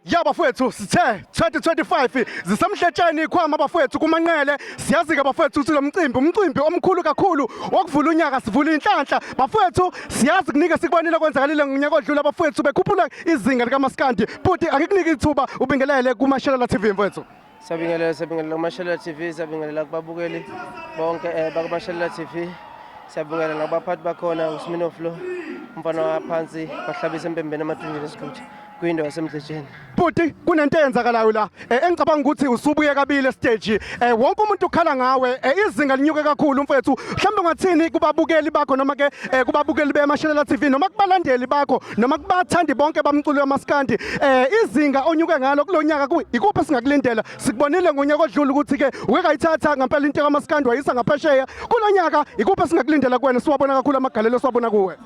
Ya bafowethu, sithe 2025 zisemhletsheni ikhwama bafowethu kumanqele. Siyazi-ke bafowethu ukuthi lo mcimbi umcimbi omkhulu kakhulu wokuvula unyaka, sivula inhlanhla bafowethu. Siyazi kunike sikubonile kwenzakalile ngonyaka odlula bafowethu, bekhuphula izinga likamaskandi. Bhuti, angikunike ithuba ubingelele kuMashelela TV mfowethu. Siyabingelela, siyabingelela kuMashelela TV, siyabingelela kubabukeli bonke bakuMashelela TV. Siyabingelela nakubaphathi bakhona uSminoff lo, umfana waphansi bahlabisa empembeni emathunjini esigodi kwindawo yaseMdletsheni. Bhuti, kunento eyenzakalayo la engicabanga ukuthi usubuye kabili estage, wonke umuntu ukhala ngawe, izinga linyuke kakhulu mfethu. Mhlawumbe ungathini kubabukeli bakho, noma ke kubabukeli beMashelela TV, noma kubalandeli bakho, noma kubathandi bonke bamculo wamaskandi, izinga onyuke ngalo kulonyaka ikuphi esingakulindela? Sikubonile ngonyaka odlule ukuthi ke uke kayithatha ngempela into kamaskandi wayisa ngaphesheya. Kulonyaka ikuphi esingakulindela kuwena? Siwabona kakhulu amagalelo siwabona kuwe.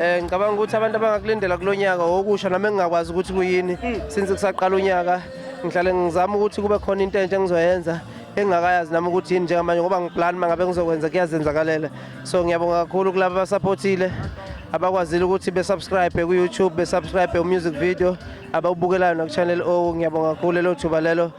Ngicabanga ukuthi abantu abangakulindela kulonyaka okusha nami engingakwazi ukuthi kuyini since kusaqala unyaka. Ngihlale ngizama ukuthi kube khona into entsha engizoyenza engingakayazi nami ukuthi yini njengamanje, ngoba ngiplan mangabe ngizokwenza kuyazenzakalela. So ngiyabonga kakhulu kulabo abasupportile, abakwazile ukuthi besubscribe ku-YouTube, besubscribe ku-music video abawubukelayo naku-Channel O. Ngiyabonga kakhulu lelo thuba lelo.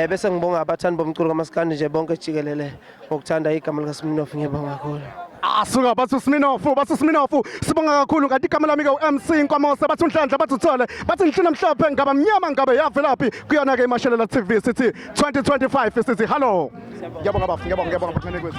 Bese ngibonga abathandi bomculo kamaskandi nje bonke jikelele ngokuthanda igama likaSminoff. Ngiyabonga kakhulu. Asuka bathi uSminoff, bathi uSminoff. Sibonga kakhulu. Kanti igama lami ke uMC Nkomose, bathi uNhlanhla, bathi uthole, bathi nhlina mhlophe ngaba mnyama ngabe yavelaphi. Kuyona ke iMashelela TV sithi 2025 sithi hello. Ngiyabonga bafu, ngiyabonga, ngiyabonga bakhane kwethu.